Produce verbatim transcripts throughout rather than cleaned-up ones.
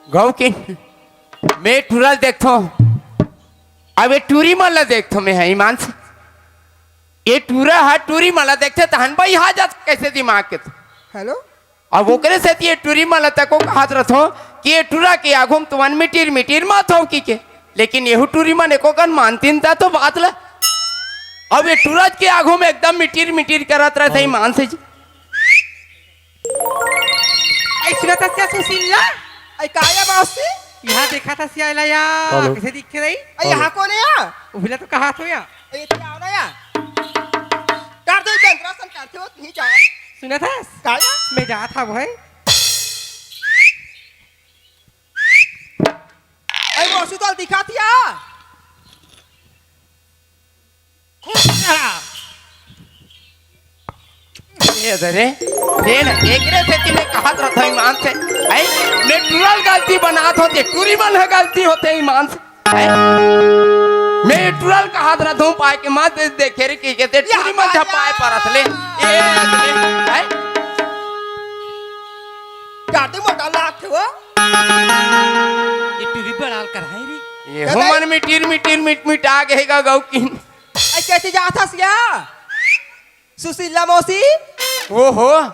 गौ के मैं टूरा ल देखथों, अब ये टूरी मन ला देखथों मैं ह ईमान से। ये टूरा ह टूरी मन ला देखथे तहन बइहा जात कइसे दिमाग के तो। हेलो। अब ओकरे सेती ये टूरी मन ला तको कहत रथों कि ये टूरा के आघू म तुमन मिटिर मिटिर मत हो कि के, लेकिन एहू टूरी मन एको कन मानतिन ता तो बात ला। अब ये टूरा के आघू म एकदम मिटिर मिटिर करत रथे ईमान से जी। ऐ सुनत हस या सुशीला? ऐ का या मौसी? इहाँ देखत हस या एला या, हेलो। कइसे दिखथे रही? ऐ इहाँ कोन हे या? उहिला तो कहत हों या। ऐ इहाँ आओ ना या। कर दो जंतरा सन करथे हो, नहीं जाओ। सुनत हस? का या? मैं जात हँव भाई। ऐ मौसी तो दिखत हे या। ए दे रे, ए ना, एकरे सेती मैं कहत रथों ईमान से, ऐ, मैं टूरा ल गलती बनात हों ते टूरी मन ह गलती होथे ईमान से, ऐ, मैं टूरा ल कहत रथों पाय के मत देखे रे कि के ते टूरी मन झपाय परत ले, ए दे रे, ऐ। काटे मोटा लागथे वो। ये टूरी बड़ाल कर है रे। ये हो मन मिटिर मिटिर मिट मिट आ गए गा गौ की। ऐ कइसे जात हस या? सुशीला मौसी? ओहो। अरे!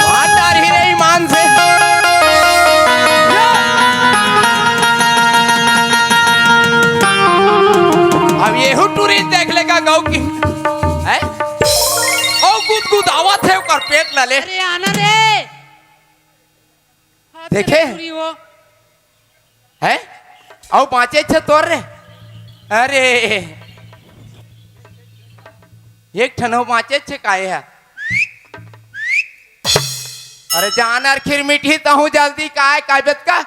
मार डारही रे ईमान से। अब एहू टूरी देख ले गा गौ की। हैं? ओ गुदगुदावत हे ओकर पेट ला ले। अरे आना रे। हाथ देखे? में टूरी हो। हैं? अउ बाँचे छे तोर रे? अरे, एक ठन अउ बाँचे छे काहे हे? अरे, जान अर खीर मीठी तहूँ जल्दी काय, काय बेत का?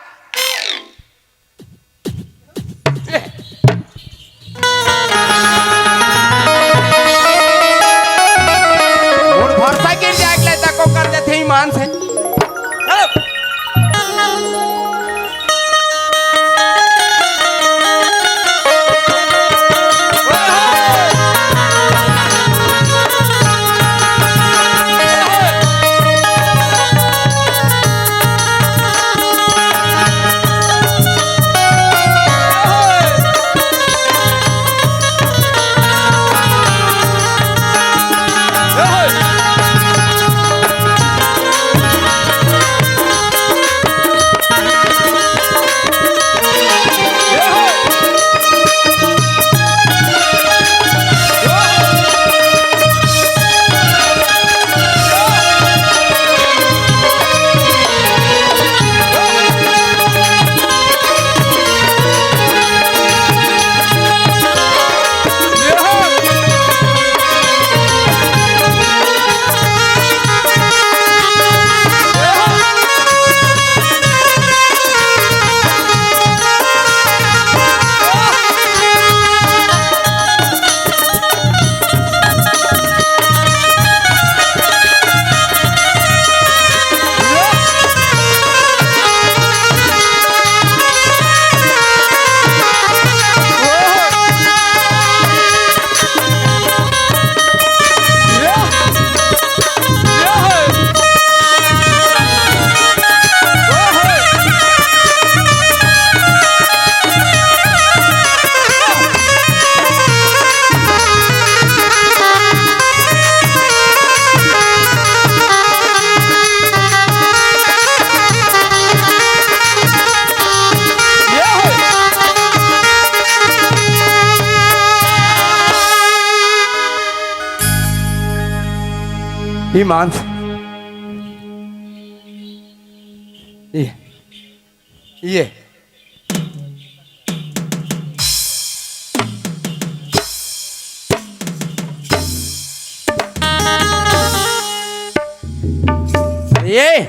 मोर भरसा गिर जाए के ले तको कर देथे ईमान से। ईमान से। ये, ये। ये।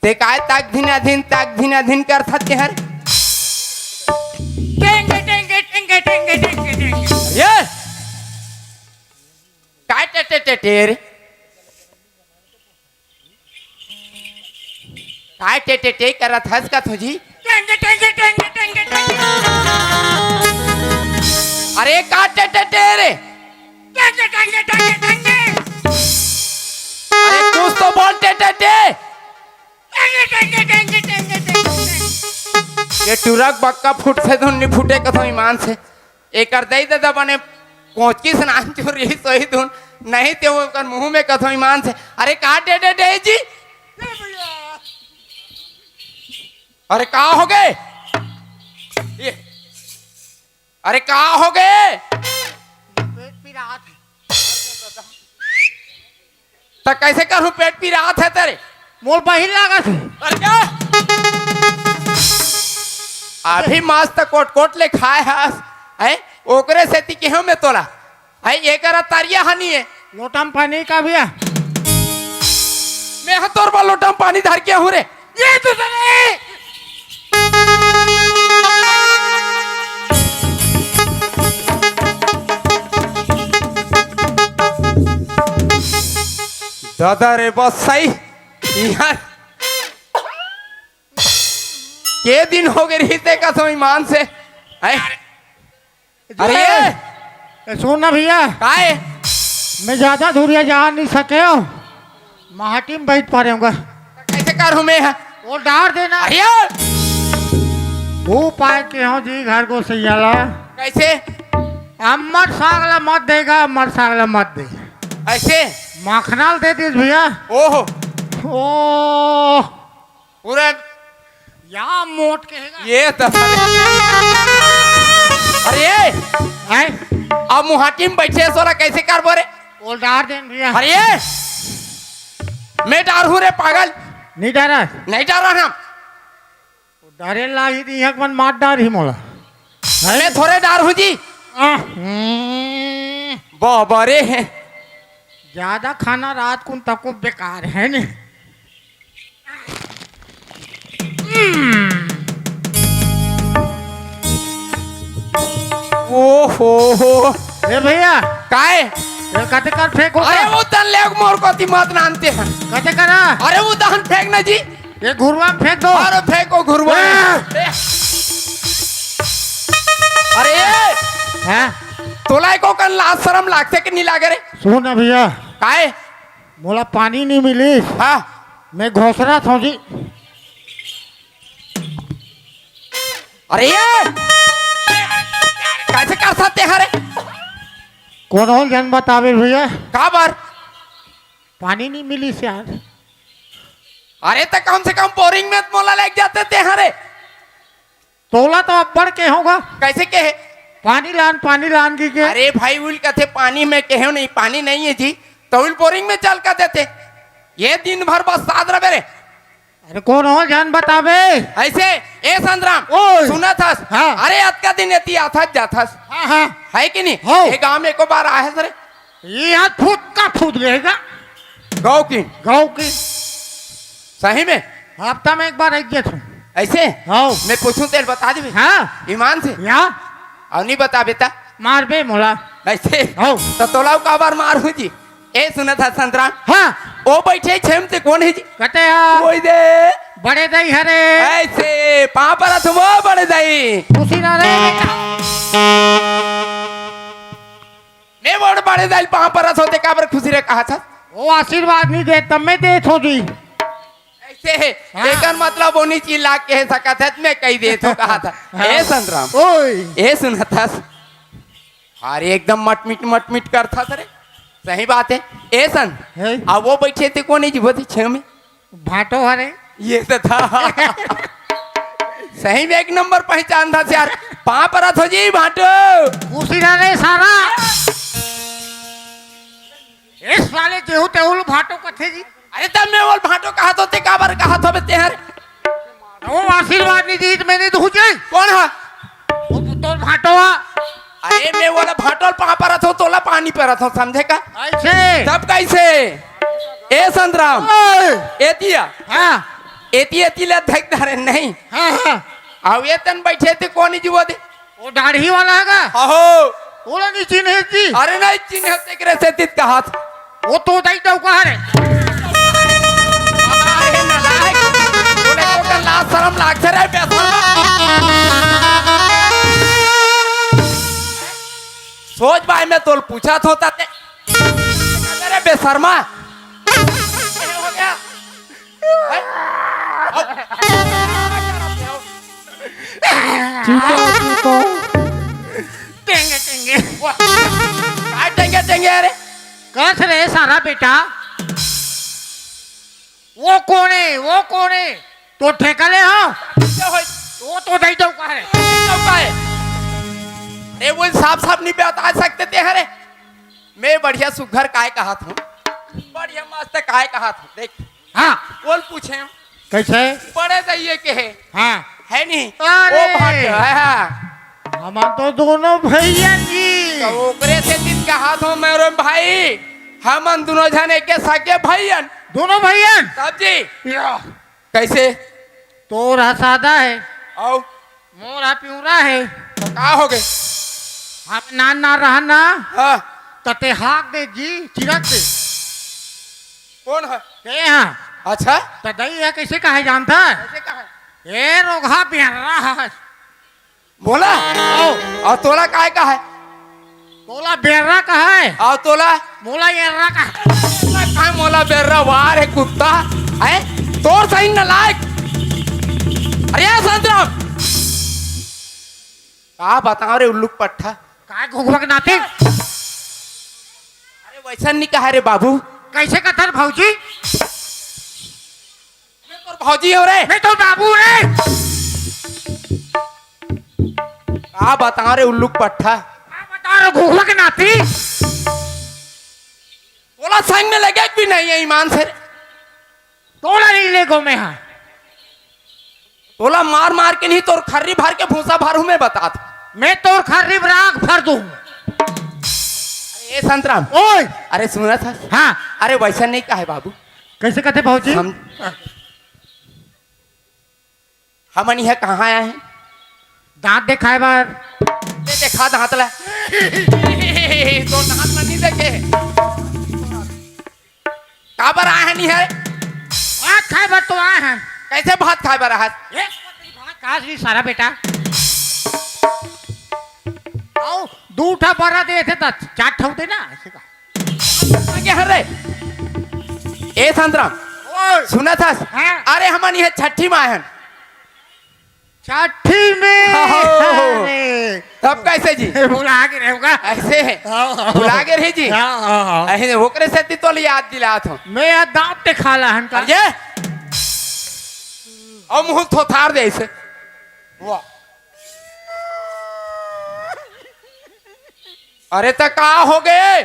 ते काय ताक धिन अधीन, ताक धिन अधीन करथस तेहर? टेंगे, टेंगे, टेंगे, टेंगे, टेंगे, टेंगे। ये! काय टे, टे, टे, टे रे? काय टे, टे, टे करत हस का तुझी? टेंगे, टेंगे, टेंगे, टेंगे, टेंगे। अरे का टे, टे, टे रे? अरे कुछ तो बोल, टे, टे, टे। ये टुरक बक्का फुटथे धुन, नी फूटे कथो ईमान से। एकर दई ददा बने कोचकी स्नान चोरी सोई धुन, नहीं ते ओकर मुंह में कथो ईमान से। अरे का टे, टे, टे जी? अरे का हो गए? ये, अरे का हो गए? पेट पिरात हे। त कैसे करूं, पेट पिरात हे तेरे? मोर बहिन लागत हे। अरे क्या? अभी मस्त कोट कोट ले खाए हस, हैं? ओकरे सेती केहो में तोला। हैं, एकरा तरिया हनी है। लोटा में पानी का भैया? मैं ह तोर बर लोटा में पानी धर के आहूं रे। ये तो सही। दादा रे, बस सही। यार, के दिन हो गए रहिते का स्वाभिमान से। हैं? अरे ए, सुन ना भैया। काय? मैं ज्यादा दूरिया जा नहीं सके हूँ, माटी में बैठ पा रहे हूँ। कैसे कर हूँ मैं? वो डार देना। अरे वो पाए के हो जी घर को सैयाला। कैसे? अम्मर साग ला मत देगा, अम्मर साग ला मत दे। ऐसे? मखनाल दे दीस भैया। ओहो। ओ। पूरा या मोट कहेगा। ये तो अरे, हैं? अब मुहाटी में बैठे सोला कैसे कर बोरे? वो डार देन भैया। अरे, मैं डार हूँ रे पागल। नहीं डारा। नहीं डारा हम। डारे ला ही नहीं, एक मन मार डार ही मोला। मैं थोड़े डार हूँ जी। आह, हम्म। बाबा रे। ज्यादा खाना रात कुन तको बेकार है ने। हम्म। ओहो हो। ए भैया। काय? ये कते कर फेंको अरे का? वो तन ले मोर कोती मत नानते हैं। कते करा? अरे वो तन फेंक ना जी। ये घुरवा में फेंक दो। अरे फेंको घुरवा में। हाँ। अरे। हाँ? तोला एको कन लाज शरम लागथे कि नहीं लागे रे? सुन ना भैया। काय? मोला पानी नहीं मिली। हाँ। मैं घोसरा था जी। अरे ये कैसे कर सकते हैं रे? कोनो जन बतावे भैया। का बार? पानी नहीं मिली यार। अरे तो कम से कम बोरिंग में तो मोला लेके जाते ते हरे। तोला तो अब्बड़ के होगा। कैसे के है? पानी लान, पानी लान की के। अरे भाई उल कथे पानी में कहे नहीं, पानी नहीं है जी। तो उल बोरिंग में चल का देते। ये दिन भर बस साथ रहे रे। अरे कोनो जन बतावे। ऐसे, ए संतराम, ओए। सुनत हस? हाँ। अरे अतका दिन एती आथस जाथस। हाँ, हाँ। है कि नहीं? हो। ये गांव में एको बार आए हस रे? ये हाथ फूट का फूट रहेगा। गाँव की? गाँव की। सही में? हफ्ता में एक बार आई गया था। ऐसे? हाँ। मैं पूछूं तेरे बता देबे? हाँ। ईमान से? या। और नहीं बता बेटा? मार बे मोला। ऐसे? हाँ। तो तोला का बार मार हुई जी? ए, सुनत हस संतराम? हाँ। ओ बैठे छेम ते कोन हे जी? कते हा? ओई दे। बड़े दाई हरे। ऐसे, पाँव परत हूँ वो बड़े दाई। खुशी ना रे बेटा। मैं बड़ बड़े दाई पाँव परत होते काबर खुशी रे कहा था? वो आशीर्वाद नहीं दे, तब मैं दे थो जी। ऐसे हे, हाँ। एकर मतलब ओनी चीज लाग के हे सकत हे, मैं कही दे थो कहा था। हाँ। ए संतराम। ओए। ए सुनत हस? अरे एकदम मटमिट मटमिट करथस रे। सही बात है। ए सन, हैं? अब वो बैठे थे कोन जी बोलती छेव में? भाटो हरे। ये तो था। सही में एक नंबर पहचान था यार। पाँव परत हो जी भाटो। खुशी ना रे सारा। इस साले जेहू तेहू ल भाटो कथे जी। अरे तब मैं वो भाटो कहा तो ते काबर कहा तो बे तेहर। वो आशीर्वाद नहीं दी, मैं नहीं दूँ जी। कोन हा? वो तो भाटो हा। अरे मैं वो भाटो पाँव परत हूँ, तोला पानी परत हूँ, समझे का? ऐसे। तब कैसे? ए संतराम। ओए। एतिया। हाँ। एती एती ले धक धरे नहीं। हाँ, हाँ। अब ये तन बैठे थे कोन जी वो दे? वो दाढ़ी वाला है का? अहो। ओला नहीं चिन्हे जी। अरे नहीं चिन्हे तेकरे से तित कहा था। वो तो दाई दऊ कहा रे। अरे नालायक। तोले को कर लाज शरम लाग से रे पैसा। सोच भाई मैं तोल पूछा था ते। शर्मा, ये हो गया। हैं? आओ। ठीक है, ठीक है। टेंगे, टेंगे। वाह। काय टेंगे, टेंगे, अरे? कस रे सारा बेटा। वो कोन हे? वो कोन हे? तो ठेका ले हो? क्या होय? वो तो दई दो का है। क्या होय? अरे वो साफ साफ नहीं बता सकते थे, अरे। मैं बढ़िया सुघर काय कहत हूँ, बढ़िया मस्त काय कहत हूँ। देख, हाँ। बोल पूछे। कैसे? बड़े दइये के हे। हाँ। है नहीं? अरे। वो भाग है, हाँ। हमन तो दोनों भैया जी। तो ओकरे से दिन कहत हूँ मेरे भाई, हमन दोनों जने के सगे भैयन। दोनों भैयन? तब जी। या। कैसे? तोर हा सादा हे। अउ? मोर हा पिंवरा हे। तो का हो गए? हम नान नान रहन ना। हाँ। त ते हाक दे जी, चिरक दे। कोन हे? ते हा। अच्छा। त दई हा कैसे कहे जानत हस? कैसे कहे? ए रोगहा बेर्रा हस। मोला? अउ तोला काय कहे? तोला बेर्रा कहे। अउ तोला? मोला एर्रा कहे। तोला काय मोला बेर्रा, वाह रे कुत्ता। हैं? तोर सही नलायक। अरे यार संतराम। का बताओ रे उल्लू पट्ठा। काय घुघुआ के नाती? अरे वैसा नहीं कहा रे बाबू। कैसे कथस भौजी? मैं तोर भौजी हो रे। मैं तोर बाबू रे। का बताओ रे उल्लू पट्ठा। का बताओ रे घुघुआ के नाती? तोला संग में लेगे भी नहीं है ईमान से। तोला नहीं लेगो मैं हा। तोला मार मार के नहीं, तोर खर्री भर के भूसा भर हूँ मैं बतात। मैं तोर खर्री में राख भर दूँ। अरे ए संतराम। ओए। अरे सुनत हस? हाँ। अरे वैसा नहीं कहे बाबू। कैसे कथे भौजी? हम हमन इहाँ कहाँ आए हैं? दांत देखाए बर। ले देखा दांत ला। तो दांत ला नहीं देखे। काबर आए हैं नहीं है? भात खाए बर तो आए हैं। कैसे भात खाए बर आए हैं? ए, भात खास नहीं सारा बेटा। अउ दू ठा बरा देथे त चार ठा होथे ना, ऐसे का? आगे हरे। ए संतराम, ओए। सुनत हस? हाँ। अरे हमन इहाँ छट्ठी में आए हन। छट्ठी में? हाँ, हो, हो। अरे। तब कैसे जी? भुला गे रहे होगा। ऐसे है। हाँ, हाँ। भुला गे रहे जी। हाँ, हाँ, हाँ। ऐसे ओकरे सेती तो याद दिलात हूँ। मैं यार दांत देखा ला हन का। अरे। अउ मुँह थोथार दे ऐसे। वाह। अरे त का हो गए?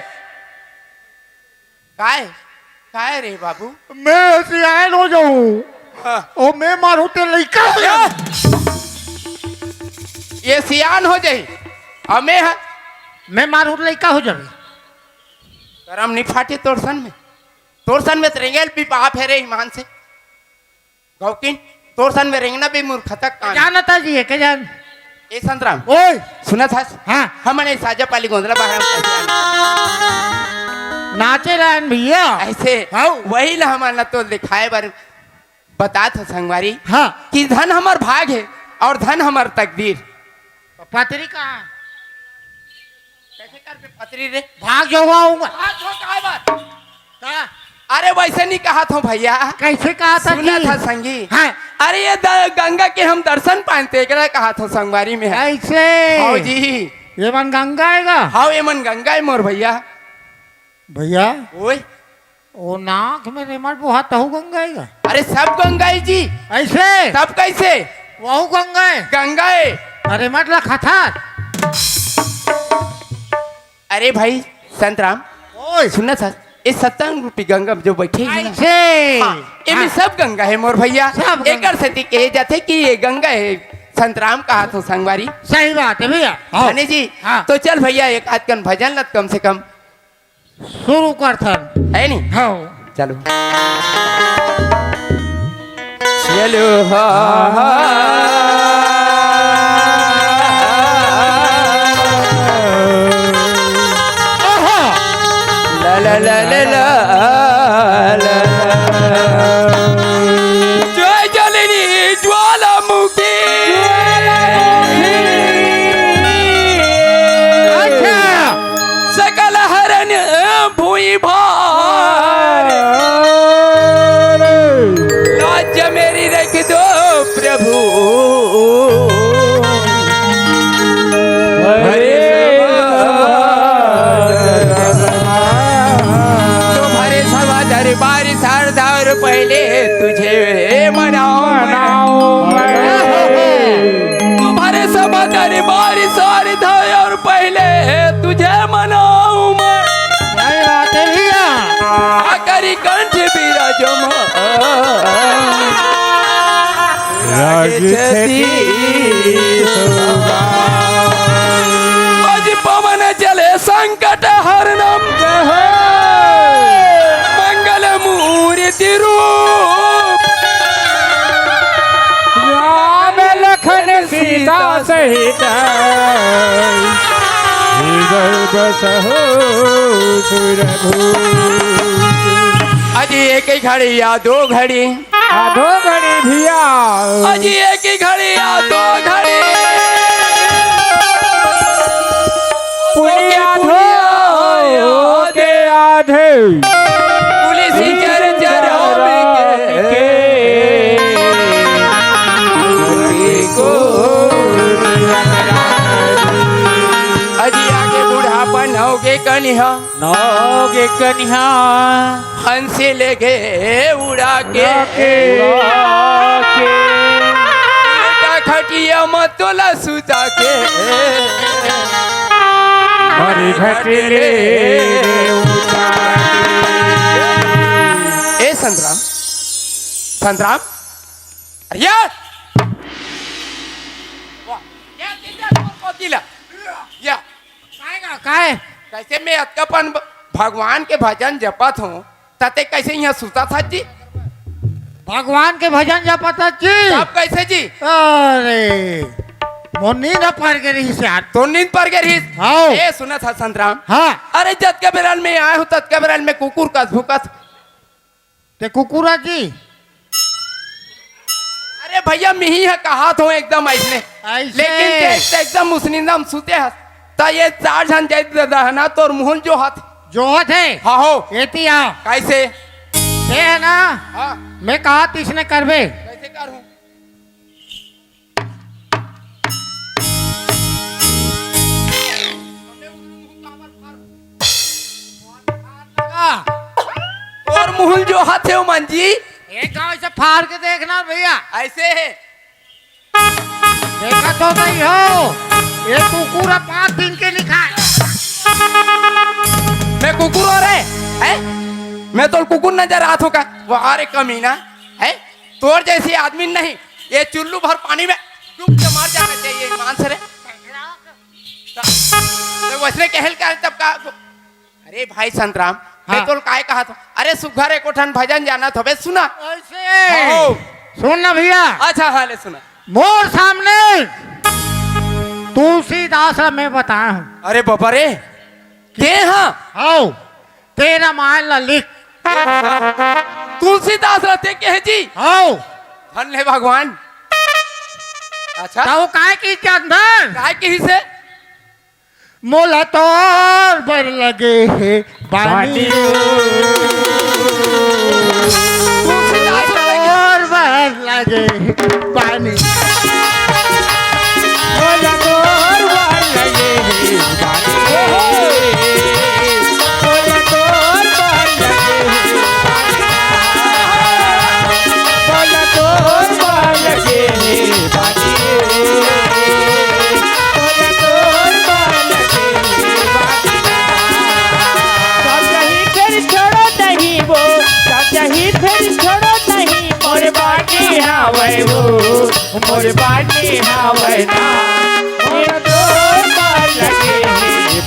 काय? काय रे बाबू? मैं सियान हो जाऊं। हाँ। ओ मैं मारू ते लइका हो जाऊं। ये सियान हो जाई। अउ मैं ह-, मैं मारू लइका हो जाऊं। करम नहीं फाटे तोर सन में। तोर सन में त रेंगेल भी बाप है रे ईमान से। गौकिन, तोर सन में रेंगना भी मूर्खता काम। जानता जी, ये के जान? ए संतराम। ओए। सुनत हस? हाँ। हमन ए साजा पाली गोंदला बाहर में कैसे आन? नाचे रहन भैया। ऐसे। हाँ। वही ला हमन ला तो दिखाए बर बतात हो संगवारी। हाँ। कि धन हमर भाग है अउ धन हमर तकदीर। पतरी कहाँ? कैसे करके पतरी रे? भाग जाऊंगा, आऊंगा। भाग जाऊंगा, काय बात? का? अरे वैसे नहीं कहा था भैया। कैसे कहा था सुना जी? था संगी। हाँ। अरे ये द-, गंगा के हम दर्शन पाएन ते एकरा कहा था संगवारी में है। कैसे? हाँ जी। ये मन गंगा आएगा? हाँ, ये मन गंगा है मोर भैया। भैया। ओए। ओ नाक में रेमट बोहा तहु गंगा है का? अरे सब गंगा है जी। ऐसे? तब कैसे? वहू गंगा है। गंगा है। अरे मत ला खथार। अरे भाई संतराम, ओए। सुनना था, ये सत्तावन रूपी गंगा में जो बैठे हैं ना, ऐसे? हाँ, ये में हाँ। सब गंगा है मोर भैया। सब गंगा। एकर सेती कहे जाथे कि ये गंगा है संतराम कहा तो संगवारी। सही बात है भैया। हाँ। धनी जी, हाँ। तो चल भैया एक आध कन भजन लत कम से कम। शुरू करथन। है नी? हाँ। चलो। चलो, हाँ, हाँ। आहा। ला, ला, ला, ला, ला, ला, ला। जय जलिनी ज्वालामुखी। अच्छा। सकल हरन भुइ भार। पहले तुझे मनाऊं मैं। सही बात है भैया। आखिरी कंठ विराजमान। राग छत्तीस। आज पवन चले संकट हरणम। मंगल मूर्ति रूप। राम लखन सीता सहित। हृदय बसहु सुरभूप। अजी एक ही घड़ी या दो घड़ी। आ, दो घड़ी भैया। अजी एक ही घड़ी या दो घड़ी। पुलिया धो के आधे। पुलिस चर चर के। अजी आगे बुढ़ापन हो गे कनिहा। नौ गे कनिहा। हंसी ले गे उड़ा के। उड़ा के। उल्टा खटिया म तोला सुता के। हरी घटले उड़ा के। ए संतराम, संतराम, अरे यार, वाह, क्या चिंता तोर को दिला? या, काय गा, काय? कैसे मैं अतका पन ब-, भगवान के भजन जपत हूँ, तते कैसे यहाँ सुता था जी? भगवान के भजन जपत था जी। तब कैसे जी? अरे, मोर नींद पर गे रहिस यार। तो नींद पर गे रहिस? हाँ। ए, सुना था संतराम? हाँ। अरे, जतका बेरल में आए हूँ, ततका बेरल में कुकुर कस भूकत। ते कुकुर जी? अरे भैया, मिही ह कहात हो एकदम ऐसने। ऐसे? लेकिन ते, ते एकदम उस नींद म सुते हस। त ये चार झन जाइत दादा है ना, तोर मुहूं ल जोहत। जोहत है? हाँ हो। एती आ। कैसे? ते है ना? हाँ। मैं कहा तिसने करबे। कैसे करूँ? तोर मुहूं ल जोहत हे ओ मन जी। एक गांव से फाड़ के देखना भैया। ऐसे है। देखा तो नहीं हो, ये कुकुर पांच दिन के निकाल। मैं कुकुर हो रे, हैं? मैं तो कुकुर नजर आत हो का? वाह रे कमीना, हैं? तोर जैसी आदमी नहीं, ये चुल्लू भर पानी में डूब के मर जाना चाहिए ईमान से रे। तो, तो वैसने कहल का तब का? अरे भाई संतराम, हाँ। मैं तोल काय कहा था? अरे सुघर एको ठन भजन जानत हबे, सुना। ऐसे? हाँ। सुन ना भैया। अच्छा, हाँ, ले सुना। मोर सामने तुलसीदास ला मैं बताया हूँ। अरे बाबा रे, के हाँ? आओ, तेरा माल ला लिख। तुलसीदास ला ते कहे जी? आओ। धन ले भगवान। अच्छा। तो काय की चंदन? काय की से? मोला तोर बर लगे हे पानी। तोर बर लगे हे पानी। मोला तोर बर लगे हे पानी। मोला तोर बर लगे हे पानी। मोला तोर बर लगे हे पानी। मोला तोर बर लगे हे पानी। कतही फेर छोड़ो नहीं वो, कतही फेर छोड़ो नहीं, मोर बानी हावय वो, मोर बानी हावय ना। मोर तोर बर लगे हे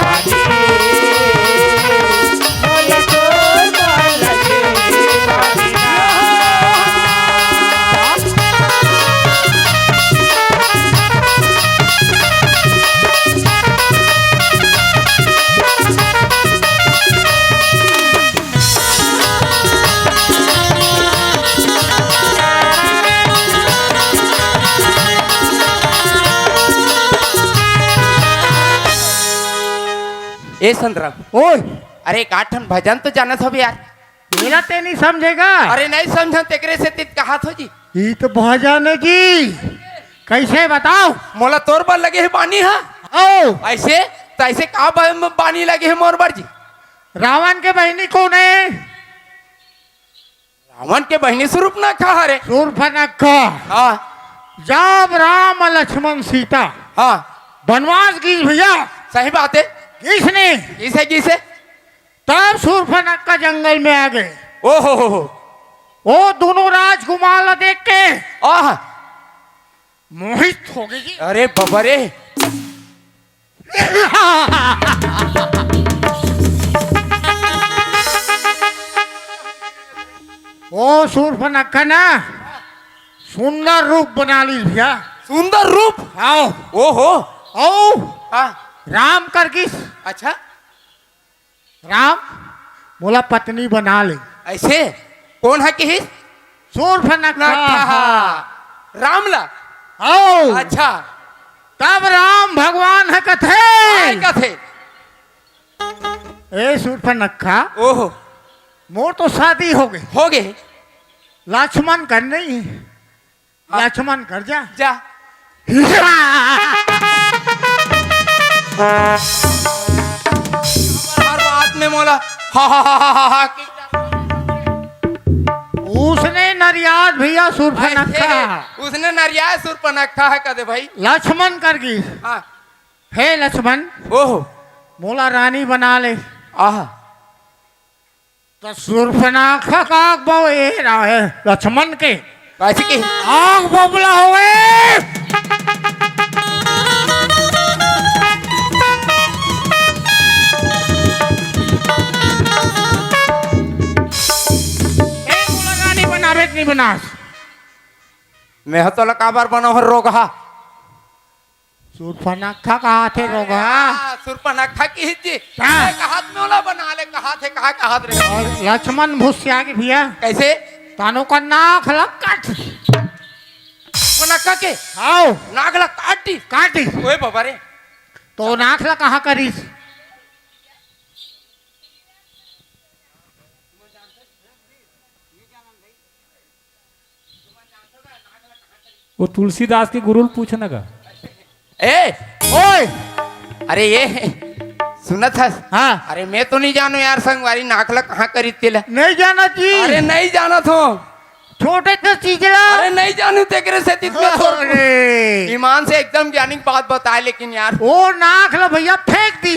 बानी, मोर तोर बर लगे हे बानी। ए संतराम। ओए। अरे, एक आठ ठन भजन तो जानत होबे यार। मेला ते नहीं समझेगा। अरे, नहीं समझन, तेकरे से तित कहात हो जी। ई तो भजन है जी। कैसे बताओ? मोला तोर बर लगे हे बानी हा। आओ। ऐसे? तो ऐसे का बा-, बानी लगे हे मोर बर जी? रावण के बहिनी कोन हे? रावण के बहिनी सूर्पनखा हरे। सूर्पनखा। हाँ। जब राम लक्ष्मण सीता हाँ। बनवास गिस भैया, सही बात है। किसने? किसे, किसे? तब सूर्पनखा जंगल में आ गए। ओहो हो हो। वो दोनों राजकुमार ला देख के आह। मोहित हो गई जी। अरे बाबा रे। वो सूर्पनखा ना सुंदर रूप बना ली भैया। सुंदर रूप? आओ। ओहो। आओ। हाँ। राम कर गिस। अच्छा। राम, मोला पत्नी बना ले। ऐसे? कौन हा किहिस? सूर्पनखा। नखा। राम ला? आओ। अच्छा। तब राम भगवान ह कथे। काय कथे? ए सूर्पनखा। ओहो। मोर तो शादी हो गई। हो गए। लक्ष्मण कर नहीं। हाँ। लक्ष्मण कर जा। जा। हर बात में मोला हा, हा, हा, हा, हा, हा, की उसने नरियाद भैया सूर्पनखा। अरे, उसने नरियाद सूर्पनखा है कदे भाई। लक्ष्मण कर गिस। हाँ। हे लक्ष्मण। ओहो। मोला रानी बना ले। आहा। त सूर्पनखा का आंख बो-, ए रहा है लक्ष्मण के। कैसे की? आंख बबला होवे। ए, मोला रानी बनावे के नहीं बनास। मैं ह तोला काबर बनाहूं रोगहा। सूर्पनखा कहाथे रोगहा। हाँ, सूर्पनखा की जी। हाँ। अरे, कहात में ओला बना ले, कहाथे, कहा, कहात रे। और लक्ष्मण भुसिया के भैया। कैसे? तानो का नाक ला काट। सूर्पनखा के? आओ। नाक ला काट दी। काट दी। ओए बाबा रे। तो नाक ला कहाँ करिस? वो तुलसीदास के गुरु ल पूछना का। ए, ओए, अरे ये सुनत हस? हाँ। अरे मैं तो नहीं जानू यार, संगवारी नाक ला कहाँ करिस तेला। नहीं जानत जी। अरे नहीं जानत हो। छोटे से चीज ला। अरे नहीं जानू तेकरे से तितमे छोड़। अरे। ईमान से एकदम ज्ञानी की बात बताए, लेकिन यार। वो नाक ला भैया फेंक दी।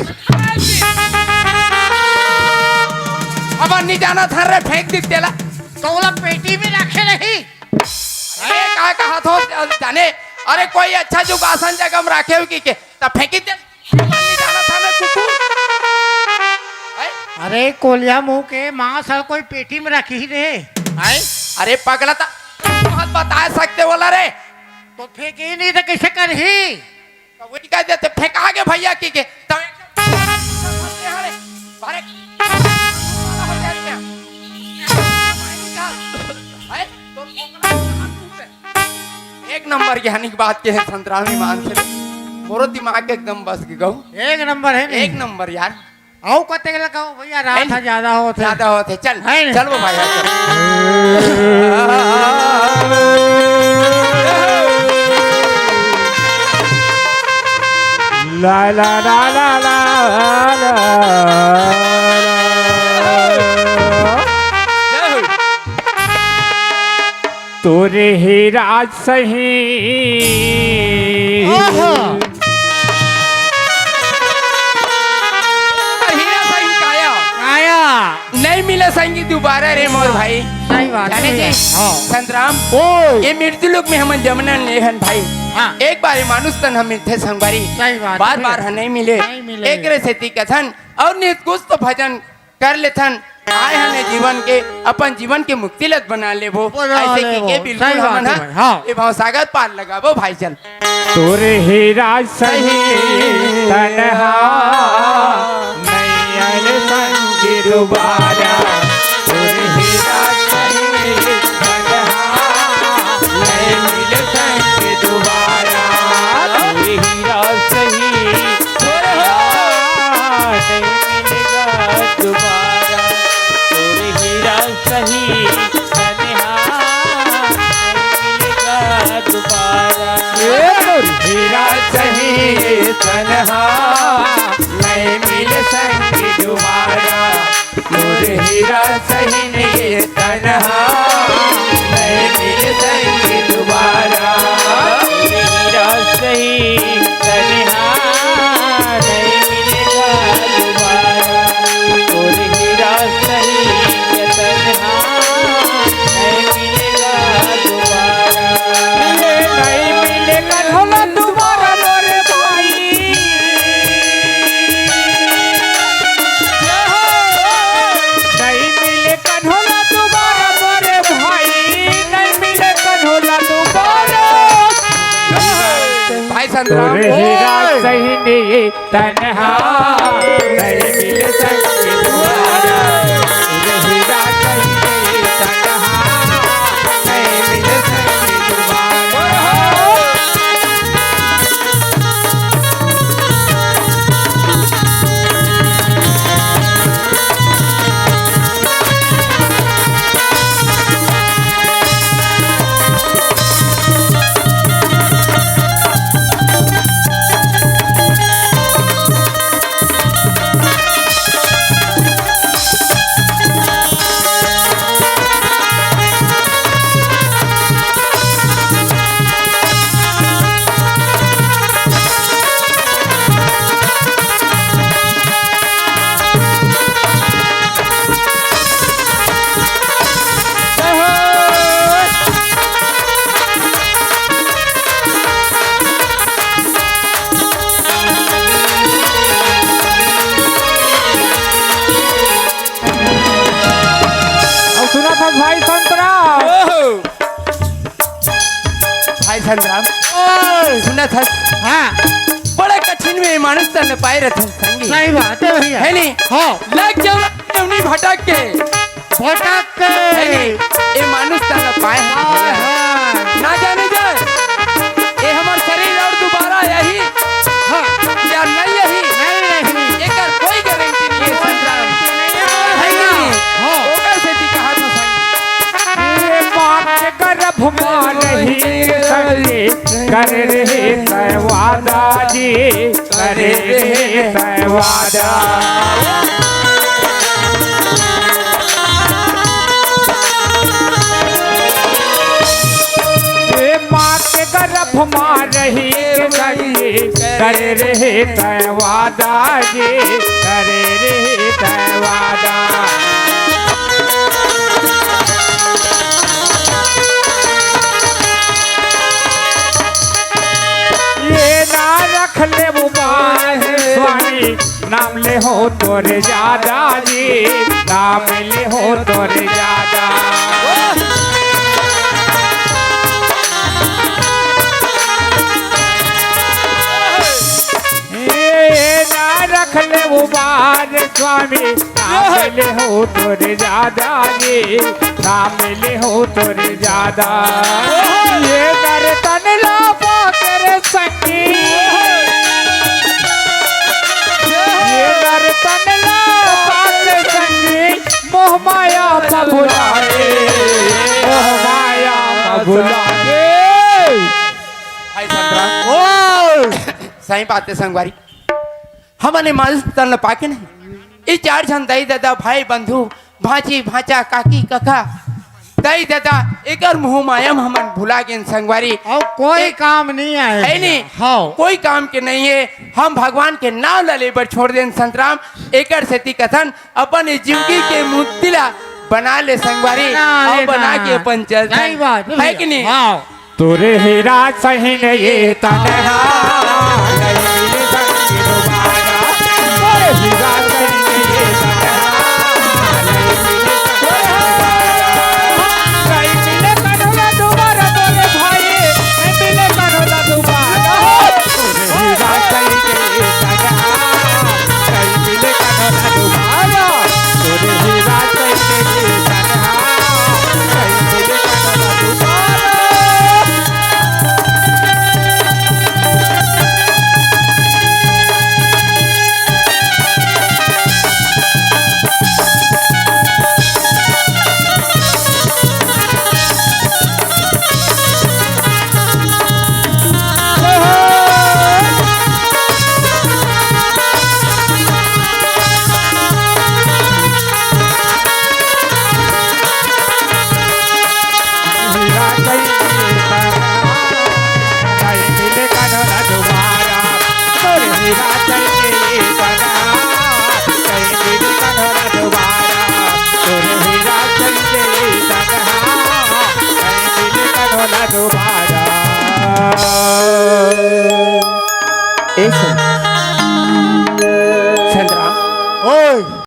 अब नहीं जानत हस रे, फेंक दी तेला। तो ओला पेटी में रखे नहीं। अरे, का कहात हो जाने? अरे, कोई अच्छा जुगासन जगह में राखे हो कि के? तब फेंकी दे। नहीं जाना था मैं कुकुर। हैं? अरे, कोलिया मुंह के मांस हर कोई पेटी में रखी रे। हैं? अरे, पगला था। बहुत बता सकते बोला रे। तो फेंकी नहीं तो कैसे करही? तो वही कह देते, फेंका के भैया की के। तब एक अरे, अरे, एक नंबर ज्ञानी की बात के है संतराम ईमान से। मोरो दिमाग के एकदम बस के गऊ। एक नंबर है नहीं? एक नंबर यार। आओ कते के लगाओ भैया, रात है नहीं? ज्यादा होत है। ज्यादा होत है, चल। है नहीं? चल वो भाई, चल। ला, ला, ला, ला, ला, ला। जय हो। तोरे ही राज सही। ओहो। हीरा सही काया। काया। नहीं मिले संगी दोबारा रे मोर भाई। सही बात जाने है। जी, हाँ। संतराम, ओ। ये मृत्यु लोक में हमन जमना नहीं हन भाई। हाँ। एक बार ये मानुष तन हम मिलते संगवारी। सही बात बार है। बार हम नहीं मिले। नहीं मिले। एक रे सेती कथन और नित कुछ तो भजन कर लेथन, आए हन ए जीवन के, अपन जीवन के मुक्ति लत बना लेबो। बना ऐसे लेबो। की के बिल्कुल सही बात हमन है ह भाई, हाँ। ए भवसागर पार लगाबो भाई चल। तोरे ही राज सही तनहा, नहीं आए संग दोबारा। तोरे ही राज सही तनहा, नहीं मिले संग दोबारा। तोरे ही राज सही तनहा, नहीं मिलेगा दोबारा। तोरे हीरा सही तनहा, नहीं मिलेगा दोबारा। ए तोरे हीरा सही तनहा, नहीं मिले संग दोबारा। तोरे हीरा सही नहीं तनहा, नहीं मिले संग दोबारा। तोरे हीरा सही तनहा, नहीं संग्राम। तोरे हीरा सही नहीं तनहा, नहीं मिल सके दोबारा। तोरे हीरा सही नहीं तनहा, नहीं मिल सके दोबारा। अउ सुनत हस भाई संतराम? ओहो। भाई संतराम, ओए। सुनत हस? हाँ। बड़ा कठिन में मानुस तन पाए रथन संगी। सही बात हे भैया। हे नी? हाँ। लग जाओ जौनी भटक के। भटक के। हे नी? ए मानुस तन पाए हन हाँ, भैया। हाँ। ना जाने जा, ए हमर शरीर अउ दुबारा आही, हाँ। या नहीं आही, नहीं, नहीं। एकर कोई गारंटी नहीं हे संतराम। नहीं हे। हे कि नहीं? हाँ। ओकर सेती कहा था संगी। ए माँ के गर्भ मा रही संगी, करे रहे तय वादा जी, करे रहे तय वादा। ए माँ के गर्भ मा रही संगी, करे रहे तय वादा जी, करे रहे तय वादा। ये ना रख ले वो बाल स्वामी, नाम ले हो तोरे ज्यादा जी, नाम ले हो तोरे ज्यादा। ए, ना रख ले उबार स्वामी, नाम ले हो तोरे ज्यादा जी, नाम ले हो तोरे ज्यादा। ये दर्द ला पाकर संगी, ये दर्द ला पाकर संगी, मोह माया बबुला गे, मोह माया बबुला गे। भाई संतराम। ओ! सही बात हे संगवारी, हमन ए मानुस तन ल पाके नहीं, ए चार झन दाई ददा, भाई बंधु, भांची भांचा, काकी कका, दाई ददा, एकर मोह माया म हमन भुला गेन संगवारी। अउ कोई ए-, काम नहीं आए। हे नहीं? हाँ। कोई काम के नहीं हे। हम भगवान के नाम ल ले बर छोड़ देन संतराम। एकर सेती कथन अपन ए जिंदगी के मूर्ति ला बना ले संगवारी, बना अउ ले बना ना। के अपन चलथन। सही बात हे हे भैया। कि नहीं? हाँ। तोरे हीरा सही नहीं ये तनहा,